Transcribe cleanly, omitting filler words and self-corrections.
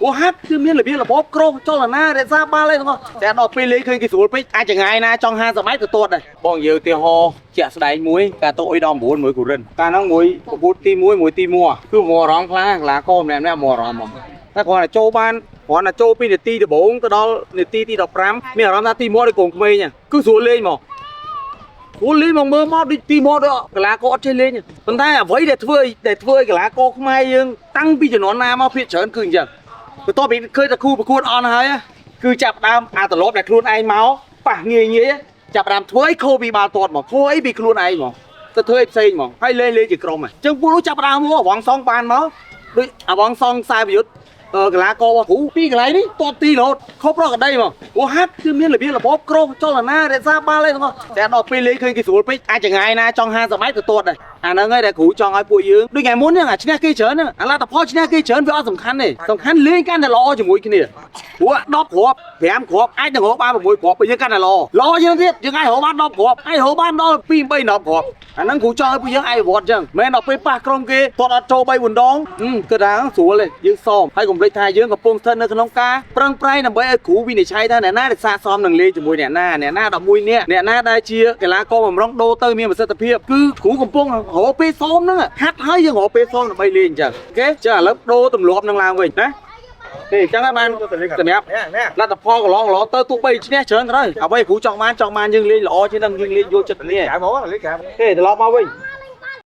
ព្រោះហាត់គឺមានរបៀបរបបក្រោះចលនារក្សាបាល់អីទាំងអស់តែដល់ពេលលេងឃើញគេស្រួលពេកអាចចង្ងាយណាចង់50ម៉ែត្រទៅទាត់ដែរបងនិយាយឧទាហរណ៍ជាក់ស្ដែងមួយការតូអុយ19មួយគូរិនកាលហ្នឹងមួយប្រកួតទី1មួយទី1គឺមកអារម្មណ៍ខ្លាំងកីឡាករម្នាក់ម្នាក់មកអារម្មណ៍ហ្មងតែគ្រាន់តែចូលបានគ្រាន់តែចូលពីនាទីដំបូងទៅដល់នាទីទី15មានអារម្មណ៍ថាទី1ដូចកូនក្មេងគឺស្រួលលេងហ្មង ព្រោះលេងមកមើលមកដូចទីមកដូចកីឡាករអត់ចេះលេងប៉ុន្តែអ្វីដែលធ្វើឲ្យកីឡាករខ្មែរយើងតាំងពីជំនាន់ណាមកភាគច្រើនគឺអញ្ចឹងបន្ទាប់ពីឃើញតែគូប្រកួតអន់ហើយគឺចាប់ដើមអាត្រឡប់ដែលខ្លួនឯងមកប៉ះងាយងាយចាប់ដើមធ្វើអីខូពីបាល់ទាត់មកខូអីពីខ្លួនឯងមកទៅធ្វើអីផ្សេងមកហើយលេងលេងជាក្រុមអញ្ចឹងពួកនោះចាប់ដើមមកអវងសងបានមកដូចអវងសងខ្សែប្រយុទ្ធកីឡាកររបស់គ្រូពីកន្លែងនេះតបទីរហូតខុសប្រកដីមកព្រោះហាត់គឺមានរបៀបរបបក្រោះចលនារក្សាបាល់អីទាំងអស់តែដល់ពេលលេងឃើញគេស្រួលពេកអាចចង្ងាយណាចង់50ម៉ែត្រទៅទាត់ដែរអាហ្នឹងហើយដែលគ្រូចង់ឲ្យពួកយើងដូចថ្ងៃមុនហ្នឹងអាឈ្នះគេច្រើនហ្នឹងអាលទ្ធផលឈ្នះគេច្រើនវាអត់សំខាន់ទេសំខាន់លេងកាន់តែល្អជាមួយគ្នាព្រោះ10គ្រាប់5គ្រាប់អាចនឹងរកបាន6គ្រាប់បើយើងកាន់តែល្អល្អជាងទៀតយើងអាចរកបាន10គ្រាប់អាចរកបានដល់2 3 10គ្រាប់អាហ្នឹងគ្រូចង់ឲ្យពួកយើងអាចវត្តចឹងមិនមែនដល់ពេលប៉ះក្រុមគេទាត់អត់ចូល3 4ដងគឺថាស្រួលទេយើងសមហើយកុំភ្លេចថាយើងកំពុងស្ថិតនៅក្នុងការប្រឹងប្រែងដើម្បីឲ្យគ្រូវិនិច្ឆ័យថាអ្នកណាដែលស័ក្តិសមនឹងលេងជាមួយអ្នកណាអ្នកណា11នាក់អ្នកណាដែលជាកីឡាករបំរុងដូរទៅមានប្រសិទ្ធភាពគឺគ្រូកំពុងរកពេលសមហ្នឹងហាត់ហើយយើងរកពេលសមដើម្បីលេងអញ្ចឹង OK ចឹងឥឡូវដូរទម្លាប់នឹងឡើងវិញណាទេអញ្ចឹងហើយបានសម្រាប់លទ្ធផលកន្លងកន្លងទៅទោះបីឈ្នះច្រើនក៏ដោយអ្វីគ្រូចង់បានចង់បានយើងលេងល្អជាងនឹងយើងលេងយល់ចិត្តគ្នា ក្រៅមកលេងក្រៅ ទេត្រឡប់មកវិញ